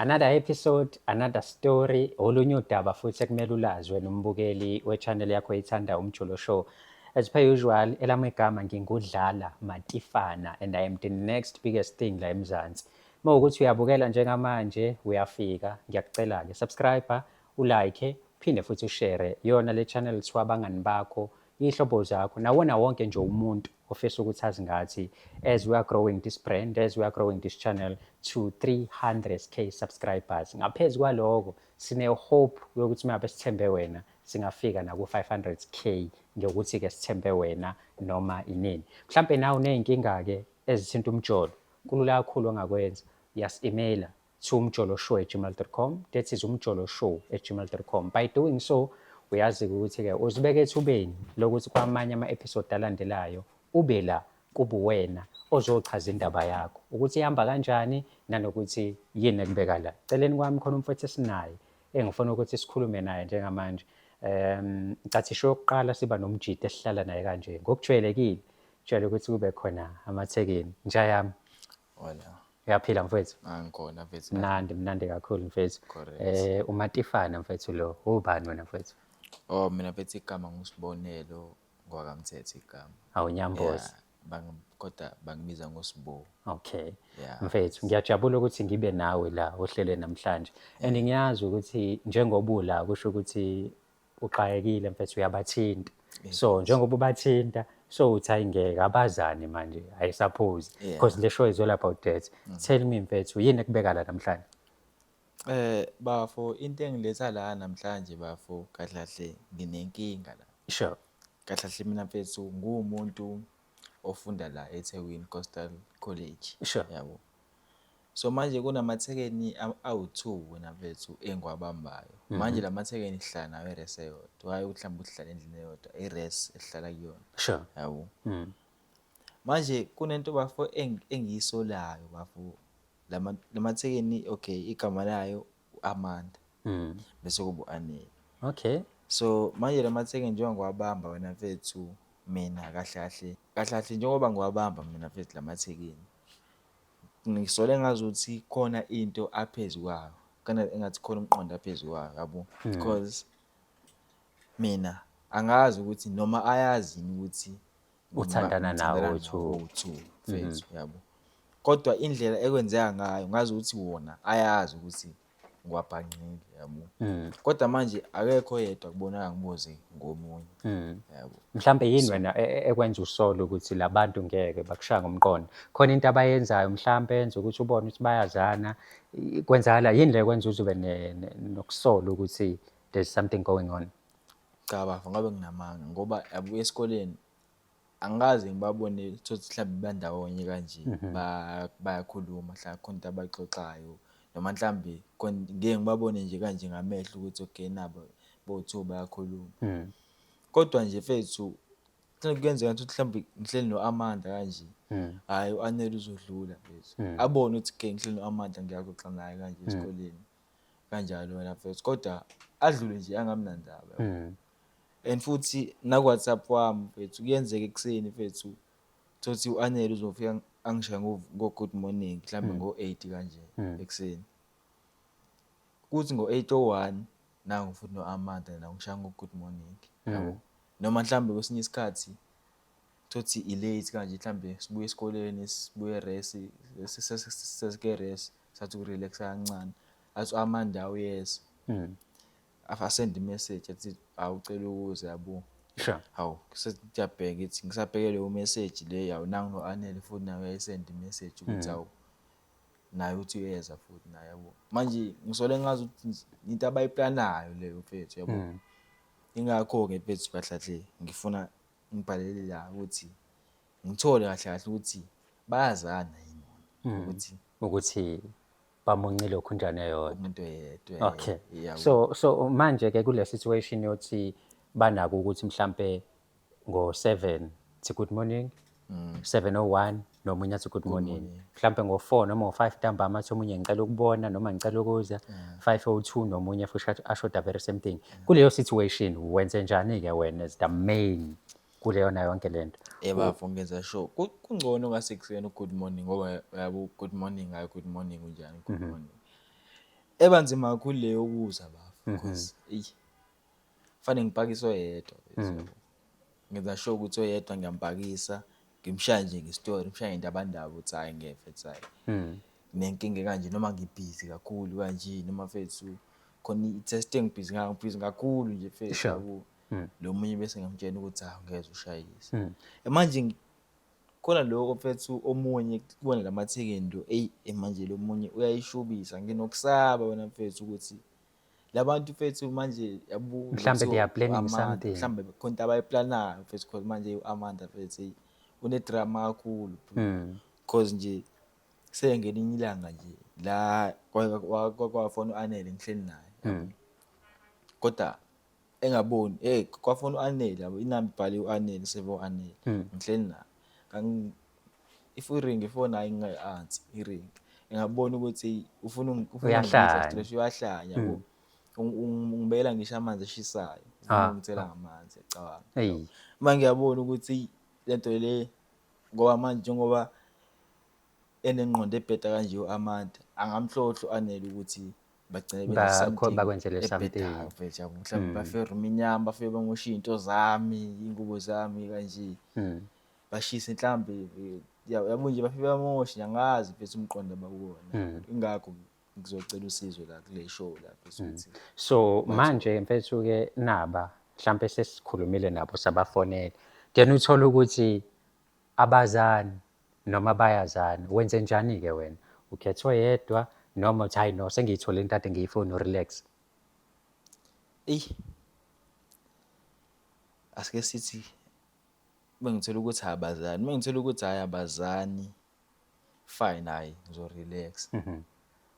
Another episode, another story, olunye udaba futhi ekumele ulazi wena umbukeli we-channel yakho oyithanda, Umjolo Show. As per usual, elami igama nginguDlala Matifana and I am the next biggest thing la eMzansi. Uma ukuthi uyabukela njengamanje uyafika, ngiyakucela-ke subscribe, ulike, uphinde futhi ushare yona le channel to abangani bakho, iy'hlobo zakho, nawona wonke nje umuntu ofisa ukuthi azi ngathi as we are growing this brand, as we are growing this channel to 300K subscribers. Ngaphezu kwaloko, sine hope yokuthi uma sithembe wena singafika naku 500K, ngokuthi-ke sithembe wena noma inini. Mhlampe nawe uney'nkinga-ke ezithinta umjolo, kulula kakhulu ongakwenza, uyasi-emaila to umjoloshow@gmail.com, that is umjoloshow@gmail.com. By doing so, uyazi ukuthi-ke uzibeke ethubeni lokuthi kwamanye ama-episode alandelayo ube la, kube uwena ozochaza indaba yakho ukuthi ihamba kanjani nanokuthi yini ekubeka la. Celeni kwami khona umfowethu esinaye engifuna ukuthi sikhulume naye njengamanje. Ngicathi isho yokuqala siba nomjidi esihlala naye kanje, ngokujwayelekile jwayele ukuthi kube khona amathekeni. Njayami? Wala. Uyaphila, mfowethu? Angikhona, mfethu. Mnandi, mnandi kakhulu, mfethu. Correct. UMatifana mfethu lo, ubani wena, mfethu? Oh, mina mfethu igama nguSibonelo ngwakaMthetho igama. Awunyambozi? Yeah, kodwa bangibiza ngoSibo. Okay. Yeah. Mfethu, ngiyajabula ukuthi ngibe nawe la ohlelweni namhlanje. And ngiyazi ukuthi njengoba ula kusho ukuthi uxakekile, mfethu, uyabathinta. So njengoba ubathinta, so uthi ayingeke abazane manje, I suppose. Because the show is all about that. Tell me, mfethu, yini ekubeka la namhlanje? Bafo, into engiletha la namhlanje, bafo, kahle kahle nginenkinga la. Kahle kahle mina, mfethu, nguwumuntu ofunda la eThekwini Coastal College. Yabo. So manje kunamathekeni awu-2 wena mfethu engiwabambayo. Manje lamathekeni sihlala nawo e-res eyodwa. Hhayi ukuthi mhlawumbe uhlala endlini eyodwa, i-res esihlala kuyona. Yabo. Manje kunento, bafo, engiyisolayo, bafo. Lamathekeni, okay, igama layo u-Amanda. Bese kuba u-Anele. So manje lamathekeni njengoba ngiwabamba wena mfethu, mina kahle kahle kahle kahle njengoba ngiwabamba mina mfethu lamathekeni, ngisole ngazuthi khona into aphezu kwayo. Kana engathi khona umqondo aphezu kwayo, yabo. Because mina angazi ukuthi noma ayazi yini ukuthi uthandana nawo ngithandana o-two. Nawo o-two, mfethu, yabo. Kodwa indlela ekwenzeka ngayo, ngazi ukuthi wona ayazi ukuthi ngiwabhanqile, yabo. Kodwa manje akekho oyedwa kubonakala ngibuze ngomunye. Yabo. Mhlambe yini wena ekwenza usole ukuthi labantu ngeke bakushaya ngomqondo? Khona into abayenzayo mhlambe yenza ukuthi ubone ukuthi bayazana. Kwenzakala yini le kwenza uze ube nokusola ukuthi there's something going on? Cha bafo, ngabe nginamanga ngoba yabo esikoleni angikaze ngibabone thothi mhlawumbe bandawonye kanje, bayakhuluma, mhlawumbe khona into abayixoxayo noma mhlawumbe ngeke ngibabone nje kanje ngamehlo ukuthi okay, nabo bo-two bayakhuluma. Kodwa nje mfethu kuyenzeka ukuthi mhlawumbe ngihleli no-Amanda kanje, hhayi, u-Anele uzodlula, mfethu, abone ukuthi okay, ngihleli no-Amanda, ngiyaxoxa naye kanje esikoleni kanjalo wena mfethu, kodwa adlule nje angabi nandaba, yabo. And futhi naku-WhatsApp wami, mfethu, kuyenzeka ekuseni, mfethu, thothi u-Anele uzofika angishaye ngo-good morning mhlawumbe ngo-8 kanje ekuseni, kuthi ngo-8:01 nangu futhi no-Amanda nawo ngishaya ngo-good morning, yabo. Noma mhlawumbe kwesinye isikhathi thothi i-late kanje, mhlawumbe sibuye esikoleni, sibuye res, sesike res, sathi ukurelaxa kancane, athi u-Amanda uyeza, asende i-message athi awucela ukuza, yabo. Hawu, sengiyabheka ngithi ngisabheke leyo message le, yawu, nangu no-Anele futhi naye uyayisenda i-message ukuthi hawu, naye uthi uyeza futhi naye, yabo. Manje ngisole ngazi ukuthi into abayiplanayo leyo, mfethu, yabo. Ingakho-ke, mfethu, kahle kahle ngifuna ngibhalele la ukuthi ngithole kahle kahle ukuthi bayazana yini bona ukuthi ukuthi bamuncile lokhunjana eyodwa. Umuntu oyedwa. Yabo. So manje ke kule situation yothi banako ukuthi mhlambe ngo-7 thi good morning, 7:01 nomunye athi good morning, mhlambe ngo-4 noma ngo-5 ntambama athi omunye ngicela ukubona noma ngicela ukuza, 5:02 nomunye futhi asho the very same thing. Kuleyo situation wenze njani-ke wena as the main kuleyona yonke lento? Bafo, ngenza sure kungcono ngasekuseni u-good morning ngoba yabo good morning, hayi, good morning, unjani, good morning. Eba nzima kakhulu le yokuza bafo because eyi fanele ngipakise oyedwa mfethu, yabo. Ngenza sure ukuthi oyedwa ngiyampakisa, ngimshaye nje ngestori, ngimshaye ngendabandaba ukuthi hhayi ngeke mfethu hhayi. Nginenkinga ekanje noma ngibhizi kakhulu kanje noma mfethu khona i-test engibhizi ngayo, ngibhizi kakhulu nje mfethu yabo. Lo munye bese ngiyamtshela ukuthi hawu ngeze ushayise. Manje khona lokho mfethu omunye kubona lamathekeni lo eyi manje lo munye uyayishubisa nginokusaba wena mfethu ukuthi labantu mfethu manje yabo Mhlambe they are planning something. Mhlambe khona into abayiplanayo mfethu because manje u-Amanda mfethu eyi une-drama kakhulu bro. Cause nje sengelinye ilanga nje la kwafona u-Anele ngihleli naye yabo. Kodwa engaboni hey kwafona u-Anele yabo inamba ibhale u-Anele save u-Anele ngihleli naye if uringi ifoni hayi ngingayi-answer iringi engabona ukuthi ufuna Uyahlanya. stress uyahlanya yabo. Ungibekela ngisho amanzi ashisayo ufuna ungithela ngamanzi yacabanga. Eyi. Uma ngiyabona ukuthi lento le ngoba manje njengoba enengqondo ebheda kanje u-Amanda angamhlohla u-Anele ukuthi bagcine benze something bakwenzele something. ebhedayo mfethu yabo. Mhlawumbe bafike erumini yami bafike bamoshe iy'nto zami iy'ngubo zami kanje. Bashise mhlawumbe yabo nje bafike bamoshe nje angazi mfethu umqondo abakuwona. Ingakho ngizocela usizo la kule show la mfethu ukuthi So manje mfethu-ke naba mhlampe sesikhulumile nabo sabafonela then uthole ukuthi abazani noma bayazana, wenze njani-ke wena? Ukhetha oyedwa noma uthi hhayi no sengiyithole into ade ngiyifuna urelax? Eyi asike sithi bengithola ukuthi abazani, uma ngithola ukuthi hhayi abazani fine hhayi ngizo-relax.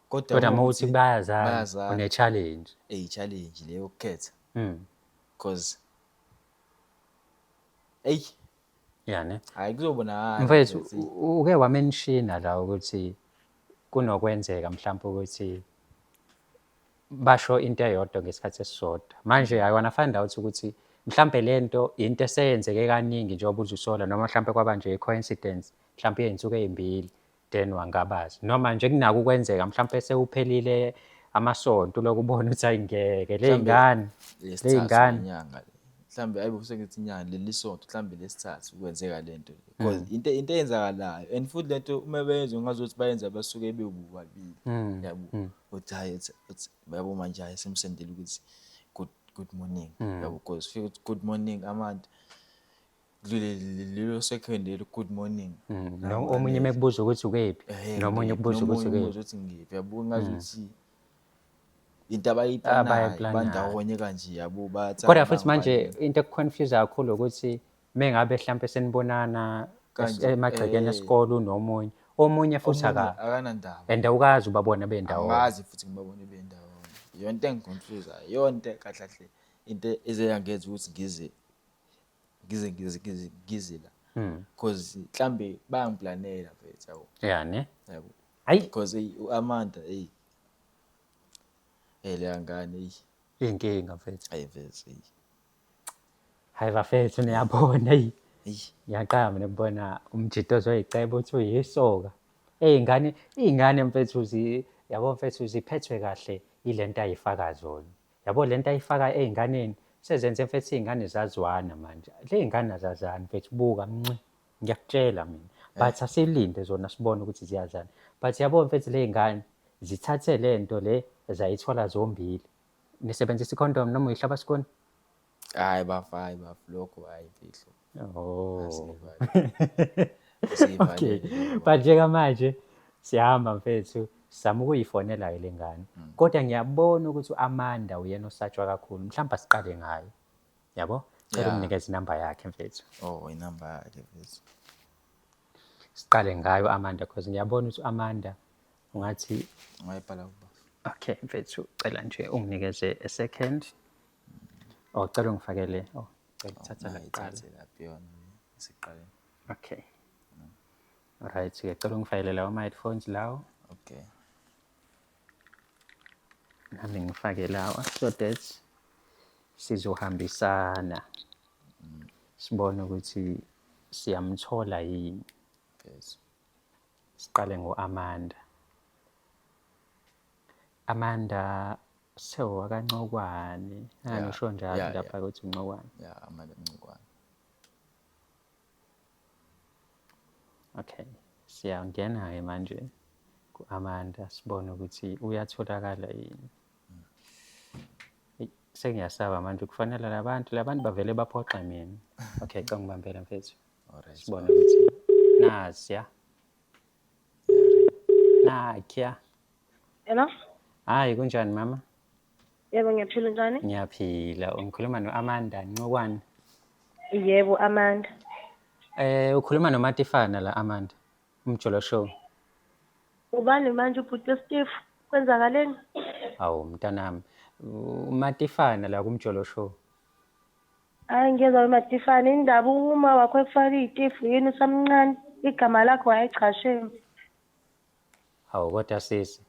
Kodwa uma uthi bayazana une-challenge. Eyi challenge le yokukhetha cause eyi Ya ne? Hhayi kuzobonakala Mfethu mfethu. uke wamenshina la ukuthi kunokwenzeka mhlawumbe ukuthi basho into eyodwa ngesikhathi esisodwa. Manje I wanna find out ukuthi mhlampe lento into eseyenzeke kaningi njengoba uzusola noma mhlampe kwaba nje i-coincidence mhlampe iy'nsuku ey'mbili then wangabaza noma nje kunako ukwenzeka mhlampe sewuphelile amasonto ulokhu ubona ukuthi hayi ngeke le Mhlambe ngane le lesithathu ngane lenyanga le mhlambe ayibo sengithi inyanga leli sonto mhlambe lesithathu kwenzeka lento le because into eyenzakalayo and futhi lento uma beyenza ungazothi bayenza basuke bebobabili yabo uthi hayi uthi yabo manje hayi simsendele ukuthi good morning yabo because fike uthi good morning Amanda kudlule lelo second lelo good morning. No, omunye mekubuza ukuthi ukephi nomunye ukubuza ukuthi ukephi ukephi. Ukuthi ngiphi yabo ngazuthi into abayiplanayo Abayiplanayo. bandawonye kanje yabo bathi Kodwa futhi manje into ekuconfuse kakhulu ukuthi mengabe mhlampe senibonana Kanje, emagcekeni esikole unomunye omunye futhi aka akanandaba and awukazi ubabona bendawonye. angazi futhi ngibabone bendawonye iyona into engiconfusayo iyona into kahle kahle into ezeyangenza ukuthi ngize ngize ngize ngize ngize la because mhlambe bayangiplanela mfethu yabo. Yeah ne? Yabo. Hayi Because hey uAmanda hey hey leya ngane hey inkinga mfethu. hayi mfethu hey Hayi bafethu niyabona hey. hey Ngiyaqala mina ukubona umjito ozoyiceba ukuthi uyisoka. Ey'ngane, iy'ngane mfethu zi, yabo mfethu ziphethwe kahle yilento ayifaka zona. Yabo lento ayifaka ey'nganeni sezenze mfethu iy'ngane zazwana manje. Ley'ngane azazani mfethu buka mnci. Ngiyakutshela mina. But asilinde zona sibone ukuthi ziyazana. But yabo mfethu ley'ngane zithathe lento le zayithola zombili. Nisebenzisa i-condom noma uyihlaba sikoni? Hayi bafa, hayi bafa, lokho hayi imfihlo. Oh. Asiyivale. Okay. But njengamanje siyahamba mfethu sizama ukuyifonela-ke le ngane. Kodwa ngiyabona ukuthi u-Amanda uyena osatshwa kakhulu. Mhlawumbe asiqale ngaye. Yabo? Cela Yeah. unginikeze inamba yakhe mfethu. Oh, inamba yakhe mfethu. Siqale ngayo Amanda because ngiyabona ukuthi u-Amanda ungathi Ungayibhala kuba. Okay mfethu, cela nje unginikeze a second. Oh, cela ungifakele. Oh, cela uthatha la kuqala. Ithathe lapha yona siqale. Okay. Alright, ke cela ungifakele lawo ama-headphones lawo. Okay. Nami ngifake lawa so that sizohambisana. Sibone ukuthi siyamthola yini. Mfethu. Siqale ngo-Amanda. Amanda so wakaNcokwane. Yeah, Angisho njalo yeah, yeah. lapha ukuthi uNcokwane. Yeah, Amanda Ncokwane. Okay. Siyangena-ke manje ku-Amanda sibone ukuthi uyatholakala yini. Eyi, sengiyasaba manje ukufanela labantu, labantu bavele baphoxe mina. Okay, cha ngibambela mfethu. Alright. Sibone ukuthi nasiya. Nakya. Hello? Hayi kunjani mama? Yebo, ngiyaphila njani? Ngiyaphila. Ngikhuluma no-Amanda Ncokwane. Yebo, Amanda. Ukhuluma noMatifana la Amanda. Umjolo show. Ubani manje ubhuti Steve? Kwenzakaleni? Awu mntanami. UMatifana la kumjolo show. Hayi ngiyezwa weMatifane, indaba uma wakho ekufaka iy'tifu yini usamncane? Igama lakho hhayi cha shame. Hawu kodwa sisi.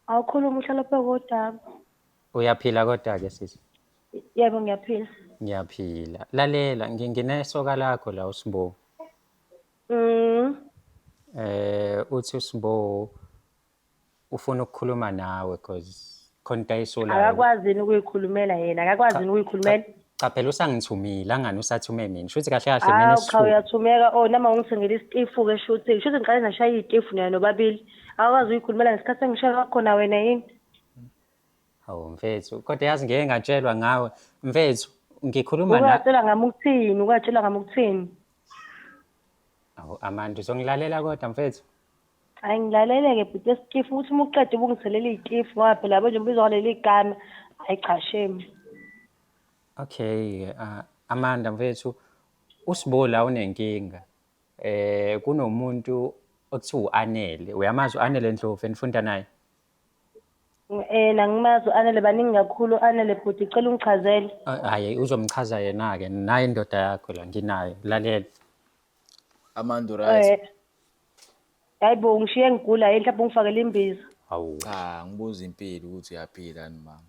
Awukhulume uhlala phezu kodaba. Uyaphila kodwa ke sisi. Yebo, ngiyaphila. Ngiyaphila. Lalela, nginesoka lakho la uSibo. Uthi uSibo ufuna ukukhuluma nawe cause khona into ayisolayo. Akakwazi yini ukuyikhulumela yena? Akakwazi yini ukuyikhulumela? Cha phela usangithumile, angani usathume mina. Shuthi kahle kahle mina Hawu cha esithume. uyathumeka. Oh nama ungithengele isitifu-ke shuthi. Shuthi ngiqale ngashaya iy'tifu naye nobabili. Akakwazi ukuyikhulumela ngesikhathi engishaya khona wena yini? Hawu mfethu, kodwa yazi ngeke ngatshelwa ngawe. Mfethu, ngikhuluma na Ungatshela ngami ukuthini? Ungatshela ngami ukuthini? Hawu Amanda uzongilalela kodwa mfethu. Hayi ngilalele-ke bhuti esitifu ukuthi uma uqeda ubungithelela iy'tifu ngoba phela yabo nje ubizwa ngaleli gama. Hhayi cha shame. Okay, Amanda mfethu, uSibo la unenkinga. Kunomuntu okuthiwa u-Anele. Uyamazi u-Anele Ndlovu enifunda naye? Nangimazi u-Anele, baningi kakhulu u-Anele bhuti, cela ungichazele. Hhayi uzomchaza yena-ke, naye indoda yakho la nginayo. Lalela. Amanda right. Hayi bo ngishiye ngigula yini mhlawumbe ungifakele imbiza. Hawu. Cha, ngibuza impilo ukuthi uyaphila yini mama.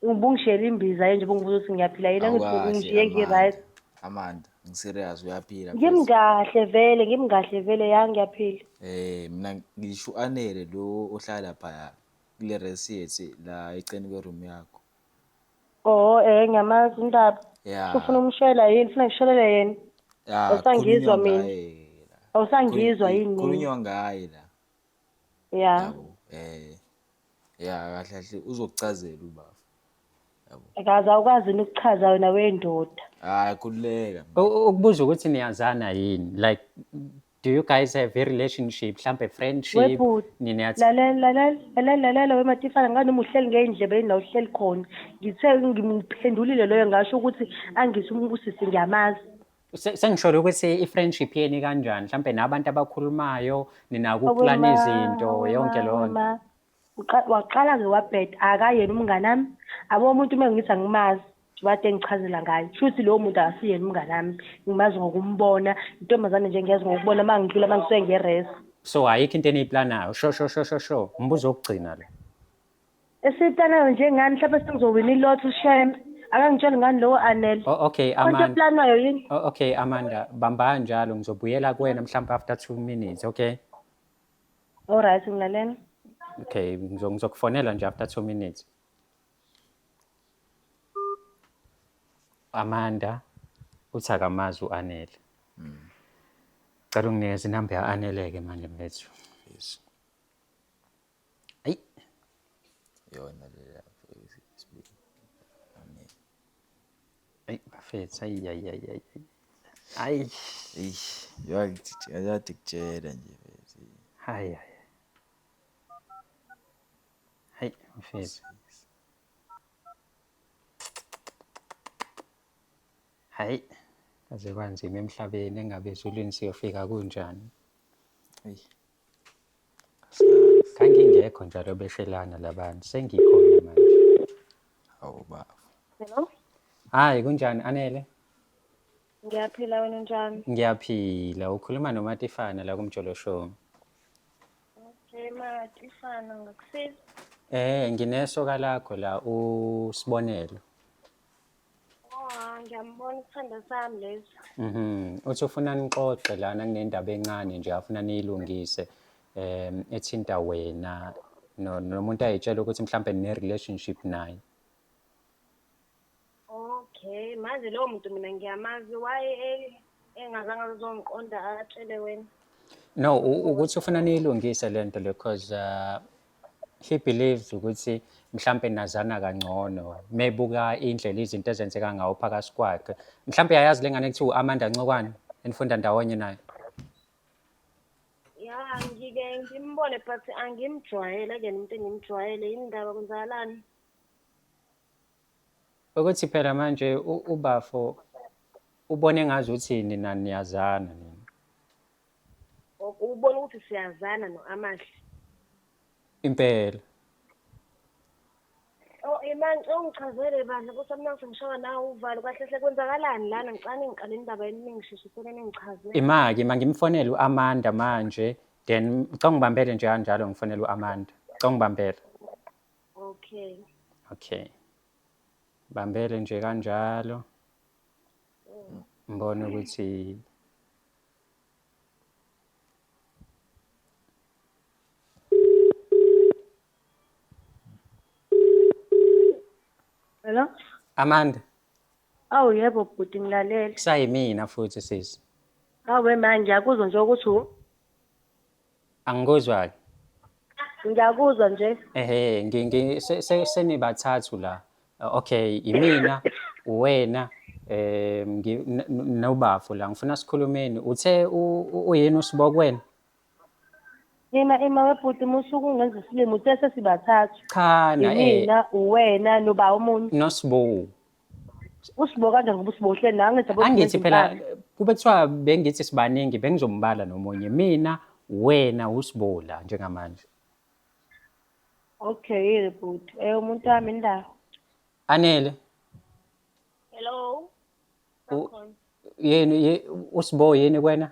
Ubungishiyela imbiza yini nje ubungibuza ukuthi ngiyaphila yini angithi Awukahle ungishiye Amanda. ngi-right. Amanda, ngiserious uyaphila mfethu. Ngimkahle vele, ngimkahle vele ya ngiyaphila. Mina ngisho u-Anele lo ohlala lapha kule res yethu la eceleni kwe-room yakho. Oh ngiyamazi indaba. Yeah. Ufuna umshela yini? Ufuna ngishelele yena? Ya, Awusangizwa khulunywa mina. ngaye la. Awusangizwa yini mina? Khulunywa ngaye la. Ya. Yabo. Ya kahle kahle uzokuchazela ubaba. Yabo. Akaze awukwazi yini ukuchaza wena wendoda. Hayi khululeka. Ukubuza ukuthi niyazana yini? Like do you guys have a relationship, mhlambe friendship? Webhuti, Niniyathi lalela lalela lalela lalela weMatifana ngani noma uhleli ngey'ndlebe yini la uhleli khona. Ngithe ngiphendulile loyo ngasho ukuthi angithi usisi ngiyamazi. Sengisholo ukuthi i-friendship yeni kanjani, mhlambe nabantu abakhulumayo, ninako ukuplana izinto, yonke leyo nto. Waqala-ke wabheda, akayena umnganami. Abo umuntu uma ngithi angimazi, njengoba engichazela ngaye. Shuthi lowo muntu akasiyena umnganami. Ngimazi ngokumbona, intombazane nje ngiyazi ngokubona uma ngidlula uma ngisuke ngeresi. So ayikho into eniyiplanayo, sho sho sho sho sho, umbuzo wokugcina lo. Esiyiplanayo njengani, mhlawumbe sengizowina ilotho shame. Akangitsheli ngani lowo Anele. Oh, okay, Khona into Amanda. eplanwayo yini? Oh, okay, Amanda, bamba kanjalo ngizobuyela kuwena mhlawumbe after 2 minutes, okay? Alright, ngilalela. Okay, ngizokufonela nje after 2 minutes. Amanda uthi akamazi u-Anele. Cela unginikeze inamba ya-Anele ke manje mfethu. Yes. Ayi, Yona le lapho isibili. Anele. ayi bafethu, ayi ayi ayi ayi. Ayi. Eish, yathi kutshela nje mfethu. Hayi hayi. Hayi mfethu. Hayi, kaze kwanzima emhlabeni engabe ezulwini siyofika kunjani? Eyi. Ngangingekho njalo beshelana labantu, sengikhona manje. Hawu baba. Hello? Hayi kunjani Anele? Ngiyaphila wena unjani? Ngiyaphila, ukhuluma noMatifana la kuMjolo Show. Okay, Matifana ngakusiza. Nginesoka lakho la uSibonelo. Oh, ngiyambona isithando sami lesi. Uthi ufuna nixoxe lana kunendaba encane nje afuna niyilungise. Ethinta wena Nomuntu ayitshela ukuthi mhlampe nine-relationship naye. Okay, manje lowo muntu mina ngiyamazi, why engazange azongiqonda atshele wena? No, ukuthi ufuna niyilungise le nto le, cause he believes ukuthi mhlampe nazana kangcono mebuka indlela izinto ezenzeka ngawo phakathi kwakhe. Mhlampe uyayazi le ngane ekuthiwa u-Amanda Ncokwane enifunda ndawonye naye. Ya, ngike ngimbone but angimjwayele ke umuntu engimjwayele. Yini indaba, kwenzakalani? Ukuthi phela manje ubafo ubone ngazuthi nina niyazana nina. Ubona ukuthi siyazana no-Amahle. Impela. Oh, ima, ngicela ungichazele bandla, ukuthi mina sengishawa nawe uvalo. Kahle hle kwenzakalani lana? Ngicela ningiqale indaba yenu, ningisheshisele ningichazele. Ima-ke, ima ngimfonele u-Amanda manje, then ngicela ungibambele nje kanjalo ngifonele u-Amanda. Ngicela ungibambele. Okay. Okay. Bambele nje kanjalo. Ngibone ukuthi Hello? Amanda, Awu yebo bhuti, ngilalele. Kusayimina futhi sisi. Awe manje ngiyakuzwa nje ukuthi Angikuzwa-ke. Ngiyakuzwa nje. Ehhe, senibathathu la. Okay, imina, uwena, nobafo la. Ngifuna sikhulumeni. Uthe uyini uSibo kuwena? Ima, ima webhuti, musuke ungenza isilimo, uthe sesibathathu. Cha na. Imina, uwena, noba omunye. NoSibo. USibo kanjani, ngoba uSibo uhleli nawe, angithi yabo Angithi phela impahla. Kube kuthiwa bengithi sibaningi bengizombala nomunye. Mina, wena, uSibo la njengamanje. Okay, yini bhuti? Umuntu wami indawo. Anele. Hello. Yini uSibo yini kuwena?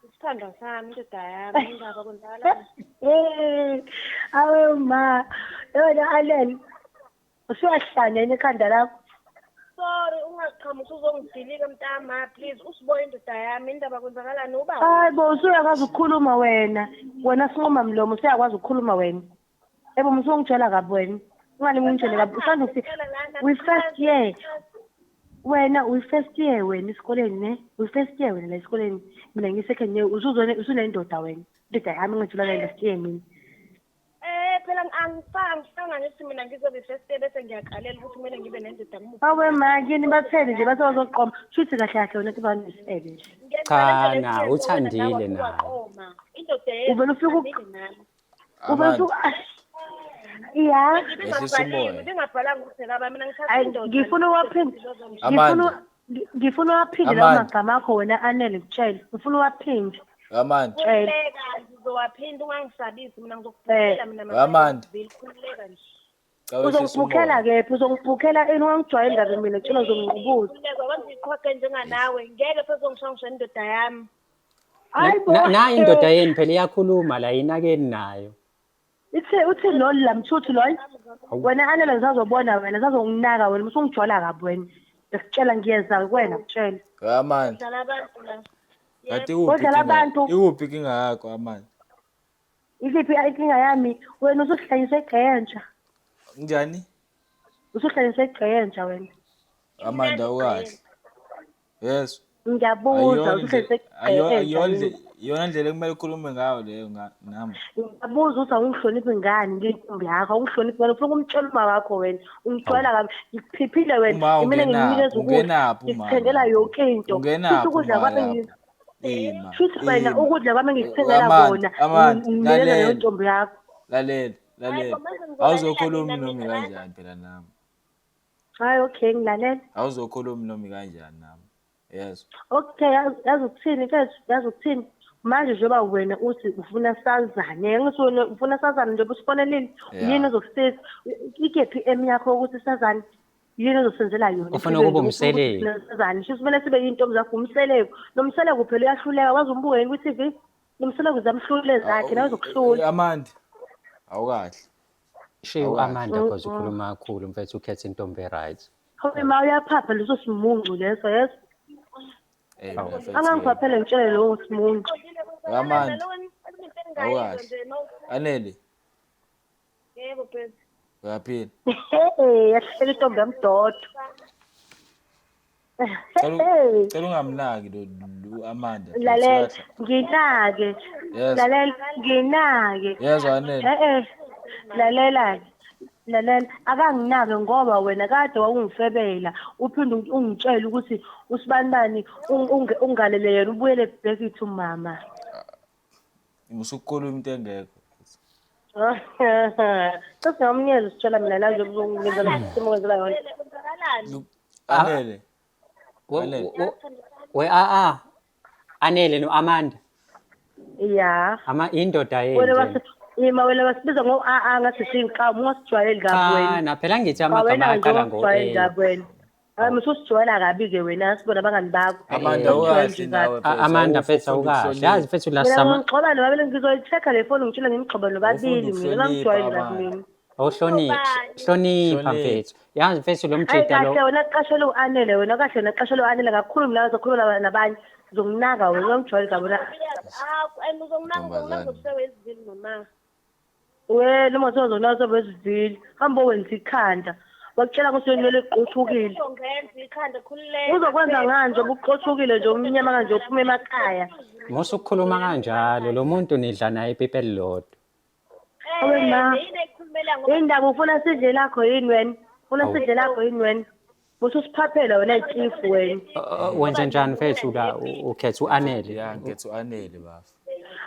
Isithandwa sami, indoda yami, indaba kwenzakalani? Awe ma, yona Allen. Usuyahlanya ekhanda lakho. Sorry, ungaqhamuki uzongidilika mntama, please. USibo indoda yami, indaba kwenzakalani uba? Hayi bo, usuyakwazi ukukhuluma wena. Wena sinquma mlomo, usuyakwazi ukukhuluma wena. Yebo, musungitshela kabi wena. Ungani ngitshele kabi. Usanda ufika. We first year. Wena uyi first year wena esikoleni ne? Uyi first year wena la esikoleni. Mina ngiyi second year. Usuzone usunendoda wena. Indoda yami ngijula nayo last year mina. Phela angifanga ngithi mina ngizobe first year bese ngiyaqalela ukuthi kumele ngibe nendoda ngimuphi. Awe ma, kini bathele nje bathe bazoqoma. Shuthi kahle kahle wena kuba nesebe nje. Cha na, uthandile naye. Indoda yethu. Uvele ufike uvele ufike Ya. Yehlisa umoya. Hayi, ngifuna uwaphinde. Amanda. Ngifuna uwaphinde lawo Amanda. magama akho wena Anele, ngitshele. Ngifuna uwaphinde. Amanda. Tshela. Ngizowaphinda, ungangisabisi mina, ngizokubhukela mina. Amanda. Khululeka nje. Cha, wehlisa Uzongibhukhela umoya. kephi? Uzongibhukhela ini? Ungangijwayeli kabi mina, tshela, uzongiqubuza. Khululeka, wenza iqhwaqe njenganawe. Ngeke phezongishangisha indoda yami. Hayi bo. Nayi indoda yenu phela iyakhuluma la, yinakeni nayo. Ithe uthi lo la mthuthu loyo. Wena Anele ngisazobona wena, ngisazonginaka wena, usungijwayela kabi wena. Ngikutshela ngiyeza kuwena, kutshela. Amanda. Dlala abantu la. Kanti ikuphi Kodlala inkinga? abantu. Ikuphi inkinga yakho Amanda? Iliphi inkinga yami? Wena usuhlanyise igqentsha. Njani? Usuhlanyise igqentsha wena. Amanda ukahle. Yes. Ngiyabuza, Ayiyona usuhlanyise ayiyona igqentsha. Iyona ndlela ekumele ukhulume ngayo leyo nami. Ngiyabuza ukuthi awungihloniphi ngani ngiyintombi yakho, awungihloniphi ngani, ufuna ukumtshela uma wakho wena, ungijwayela kabi, ngikuphiphile wena, Uma imina ungenaphi, ngikunikeza ukudla, ungenaphi uma ngikuthengela lapho? yonke into. Ungenaphi Futhi ukudla uma kwami lapho? Ima, Shuthi wena ima. ukudla kwami engikuthengela Amanda, kona, Amanda, nginikeza leyo lalela. ntombi yakho. Lalela, lalela. manje ngizolalela Awuzokhuluma nina noma mina. kanjani phela nami. Hayi okay, ngilalela. Awuzokhuluma noma kanjani nami. Yes. Okay, yazi ukuthini mfethu, yazi ukuthini? Manje njengoba wena uthi ufuna sazane, angithi wena ufuna sazane njengoba usifonelile, Yeah. yini ezokusiza? Ikephi emi yakho ukuthi sazane? Yini ozosenzela yona? Ufuna empilweni? ukuba Ufuna ukuthi umseleki. thina sazane, shuthi kumele sibe yintombi zakho, umseleko. Nomseleko phela uyahluleka, waze umbuke yini kwi-TV? Nomseleko uzamhlule zakhe, nawe uzokuhlula. Amanda. Awukahle. Shiya Awukahle. u-Amanda cause ukhuluma kakhulu mfethu, ukhetha intombi e-right. Hawe ma, uyaphapha leso simuncu leso, yes? Eh mina mfethu. Angangiphaphele ngitshele lowo simuncu. Amanda. Awukahle. Anele. Yebo baby. Uyaphila? Hey, yahleka intombi yamdodo. Cela Hey. cela ungamnaki lo lo Amanda. Mfethu, Lalela, uyahla. nginake. Yes. Lalela, nginake. Yezwa Anele. Eh eh. Lalela. Lalela, akanginake ngoba wena kade wawungifebela, uphinde ungitshele ukuthi usibanibani ungalele yena ubuyele back to mama. Usukukhuluma into engekho. Sesingamnyeza sitshela mina la nje ngenzela isimo kwenzela yona. Kwenzakalani? Anele. We Anele. we a a Anele no Amanda. Ya. Ama indoda Wena yenu. wase ima wena wasibiza ngo a a ngathi siyinkawu ungasijwayeli kabi Cha wena. na phela ngithi Cha amagama wena nje aqala ngo ungasijwayeli A. kabi wena. Hayi mususijwayela kabi-ke wena sibona abangani bakho. Amanda Ungasijwayeli ukahle nje kabi. nawe mfethu. Amanda mfethu Awufuni awukahle. ukuhlonipha. Yazi mfethu la Mina sama ngingixoba nobabili ngizoyi-check-a le foni ngitshela ngimgxoba nobabili Awufuni mina bangijwayeli kabi ukuhlonipha mina. awuhloniphi hlonipha Hlonipha. mfethu. Yazi mfethu lo Hayi mjita lo kahle wena qashele u-Anele wena kahle wena qashele u-Anele kakhulu mina uzokhuluma nabanye ngizokunaka wena ungangijwayeli kabi wena. And uzonginaka Ntombazane. uzonginaka noma. We noma sozona sobezivile hamba wenza ikhanda wakutshela ukuthi wena iqothukile. Uzongenza ikhanda khululeka. Uzokwenza ngani nje ubuqothukile nje umnyama kanje uphuma emakhaya. Musukukhuluma kanjalo lo muntu nidla naye ipipi elilodwa. Awe ma. Yini ekhulumela ngoba Indaba ufuna sidle lakho yini wena? Ufuna Awu. sidle lakho yini wena? Mususiphaphela wena itshifu wena. Wenze njani mfethu la ukhetha uAnele? Ya ngikhetha u-Anele bafo.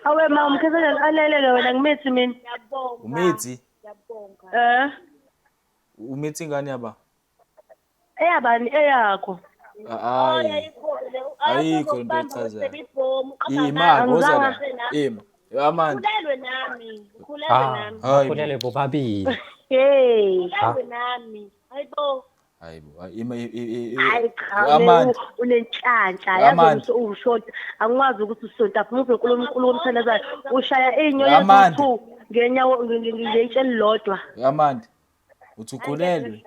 Awe ma umkhetha Anele wena ngimithi mina. ngiyabonga. Umithi? Ngiyabonga. Eh Umithi ingane yaba? eyabani eyakho. Hayi. Ayikho into echazayo. Ima Angizange- woza la. Ima. Amanda. Khulelwe nami. Khulelwe Ah, nami. Hayi bo. khulele bobabili. Hey. Khulelwe nami. Hayibo. Hayi bo. Hayi, Ima Hayi cha Amanda. unenhlanhla yazi Amanda. ukuthi uwushoda angikwazi ukuthi usonta phuma ube unkulunkulu omthandazayo ushaya iy'nyoni Amanda. eziwu-two ngenyawo ngetshe elilodwa Amanda. Uthi ukhulelwe?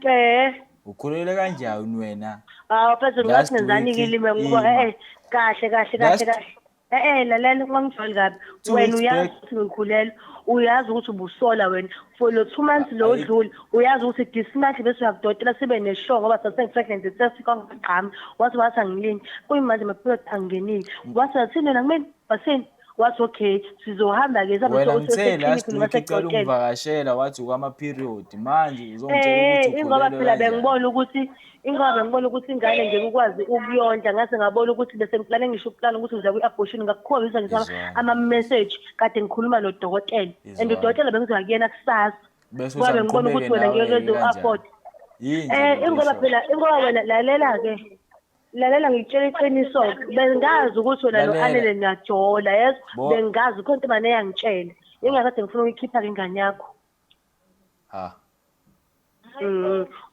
eh Ukhulelwe kanjani wena? awu phezulu Last ngathi ngenzani week, kilime ngoba ima. eh kahle kahle kahle Last- kahle eh eh lalela ungangijwayeli kabi Two wena weeks uyazi back. ukuthi ngikhulelwe uyazi ukuthi ubusola wena for lo 2 months lo Ayikho. odlule uyazi ukuthi this month bese uyakudokotela sibe ne-sure ngoba sase-pregnant sesikwangagqami wathi wathi angilini kuyimanje ma-period angenile wathi wathini wena kumina wathini wathi okay sizohamba-ke sihambe Wena ngithe seklinikhi last noma week icela sekudokotela. ungivakashela wathi ukwama-period manje uzongitshela Eh, ukuthi ingoba ukhulelwe phela kanjani. bengibona ukuthi ingoba bengibona ukuthi ingane ngeke ukwazi ukuyondla ngase ngabona ukuthi bese ngiplane ngisho uplane ukuthi ngiza kwi-abortion ngakukhombisa ngisho Izwana. ama-message kade ngikhuluma nodokotela and Izwana. udokotela bengizoya kuyena kusasa Bese ngoba uthi bengibona angiqhubeke ukuthi wena nawe ngeke kanjani? uze-afford. Yini nje Eh, lento ingoba oyishoyo? phela ingoba wena lalela-ke lalela ngikutshela iqiniso bengazi ukuthi wena Lalela. no-Anele niyajola yes Bo- bengazi khona intombazane eyangitshela ingakade ngifuna ukuyikhipha-ke ingane yakho. Ha.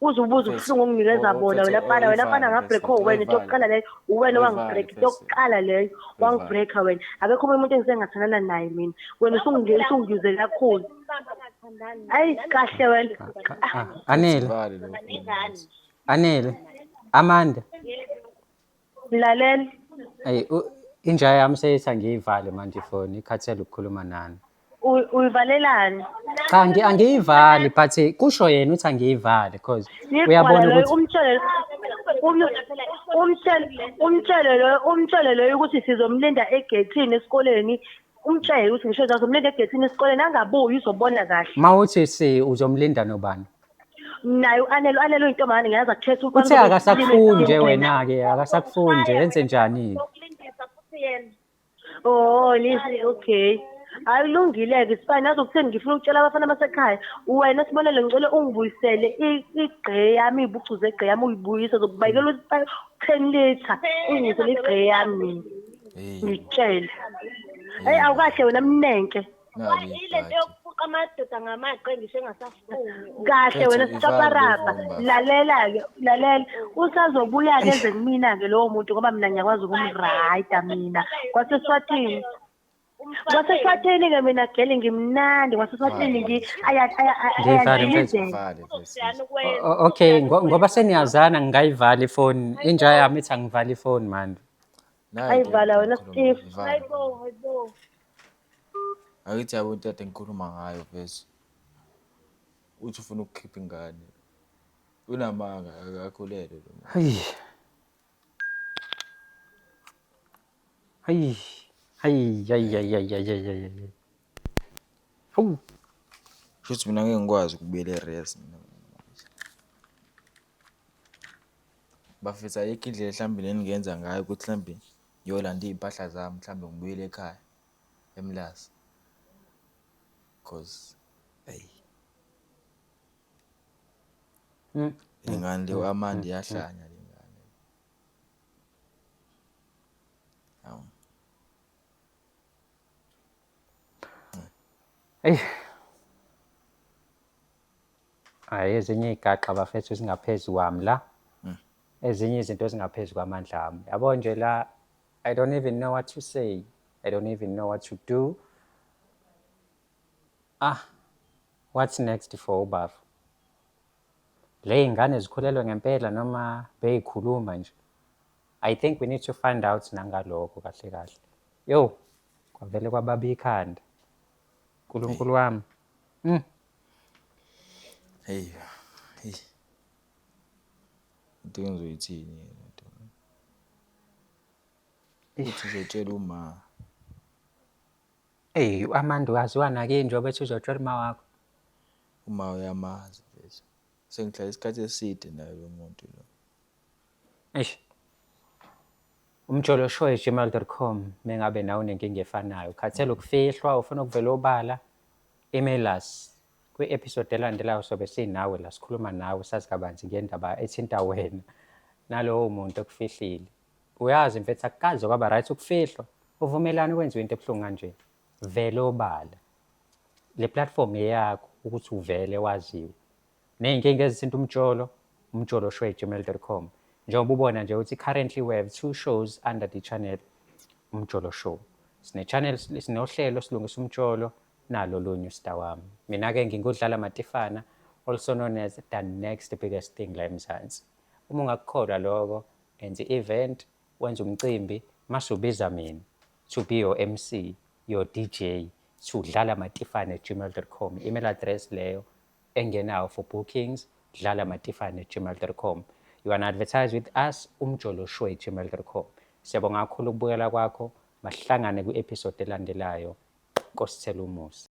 Uze ubuze Mfethu, ubuhlungu onginikeza oh, bona mfethu, wena fana wena fana oyivale, ngabreak mfethu, wena into oyivale. yokuqala leyo uwena Oyivale, wangibreak mfethu. into yokuqala leyo wangibreaka wena akekho omunye umuntu engisengathandana naye mina wena usungiyuze kakhulu ayi kahle wena. Ah, Anele, Vale lokho. Anele, Amanda. Lalela Ayi inja yami seyithi angiyivale manje ifoni ikhathele ukukhuluma nani. Uyivalelani? Cha angiyivali but kusho yena uthi angiyivali because Yigwala uyabona loyo ukuthi umtshele umtshele umtshele loyo umtshele loyo ukuthi sizomlinda egethini esikoleni umtshele ukuthi ngisho sizomlinda egethini esikoleni angabuyi uzobona kahle. Mawuthi si uzomlinda nobani? Naye u-Anele u-Anele uyintombazane ngiyazi akukhetha umfana Uthe uzobe akasakufuni nje ekhuluma. wena-ke akasakufuni nje yenze njani? Uzokulindisa futhi yena. Oh, lisi okay. Hayi kulungile-ke sifane yazi ukutheni ngifuna ukutshela abafana basekhaya wena Sibonelo ngicela ungibuyisele igqe yami iy'bucu zegqe yami uyibuyise zokubayekela 10 litre ungibuyisele igqe yami mina Hey. ngikutshele. Heyi awukahle wena mnenke. Nali Ile nto ibhadi. yokufuqa amadoda ngamaqe ngisho engasafuni. Kahle wena Mfethu, sikaparapa ivale le phone, lalela-ke lalela usazobuya-ke eze kumina-ke lowo muntu ngoba mina ngiyakwazi ukumrayida mina kwaseswatini kwaseswatini-ke mina gele ngimnandi kwaseswatini Ngiyivale, mfethu. ayangilizela. Vale mfethu. Okay ngoba seniyazana ngingayivala ifoni inja yami ithi angivale ifoni manje. Nayi into Ayivala wena engikhuluma Steve. ivale. Hayibo, hayibo. Akithi yabo into ade ngikhuluma ngayo mfethu. Uthi ufuna ukukhipha ingane. Unamanga, akakhulelwe lo muntu. Hayi. Hayi. Hayi hayi hayi hayi hayi hayi hayi. Hawu. Shuthi mina ngeke ngikwazi ukubuyela e-res mina. Bafethu ayikho indlela mhlawumbe leningenza ngayo ukuthi mhlawumbe ngiyolanda iy'mpahla zami mhlawumbe ngibuyele ekhaya eMlazi. Cause eyi le ngane le u-Amanda iyahlanya le ngane. Hawu. Eyi. Hhayi ezinye iy'gaxa bafethu zingaphezu kwami la. Ezinye izinto ezingaphezu kwamandla ami. Yabo nje la I don't even know what to say. I don't even know what to do. Ah, what's next for ubaba? Le y'ngane zikhulelwe ngempela noma beyikhuluma nje? I think we need to find out nangalokho kahle kahle. Yo, kwavele kwababa ikhanda. Nkulunkulu wami. Hey, hey. Into engizoyithini le nto. Uthi uzotshela uma. Eyi, u-Amanda waziwa nakini njengoba ethi uzotshela uma wakho. Uma uyamazi mfethu. Sengihlala isikhathi eside naye lo muntu lo. Eish. Umjoloshow@gmail.com mengabe nawe unenkinga efanayo. Ukhathele ukufihlwa, ufuna ukuvela obala, email us. Kwi-episode elandelayo sobe sinawe la sikhuluma nawe sazi kabanzi ngendaba ethinta wena nalowo muntu okufihlile. Uyazi mfethu akukaze kwaba right ukufihlwa. Uvumelani ukwenziwa into ebuhlungu kanje. Vele obala. Le platform eyakho ukuthi uvele waziwe. Ney'nkinga ezithinta umjolo, umjoloshow@gmail.com. Njengoba ubona nje ukuthi currently we have two shows under the channel Umjolo Show. Sine-channel, sinohlelo silungisa umjolo nalo lunye usta wami. Mina-ke ngingudlala Matifana, also known as the next biggest thing la eMzansi. Uma ungakukholwa lokho, enza i-event, wenza umcimbi, mase ubiza mina to be your MC, your DJ, to dlalamatifane@gmail.com. Email address leyo engenayo for bookings, dlalamatifane@gmail.com. You wanna advertise with us, umjoloshow@gmail.com. Siyabonga kakhulu ukubukela kwakho. Masihlangane kwi-episode elandelayo. Nkosi thela umusa.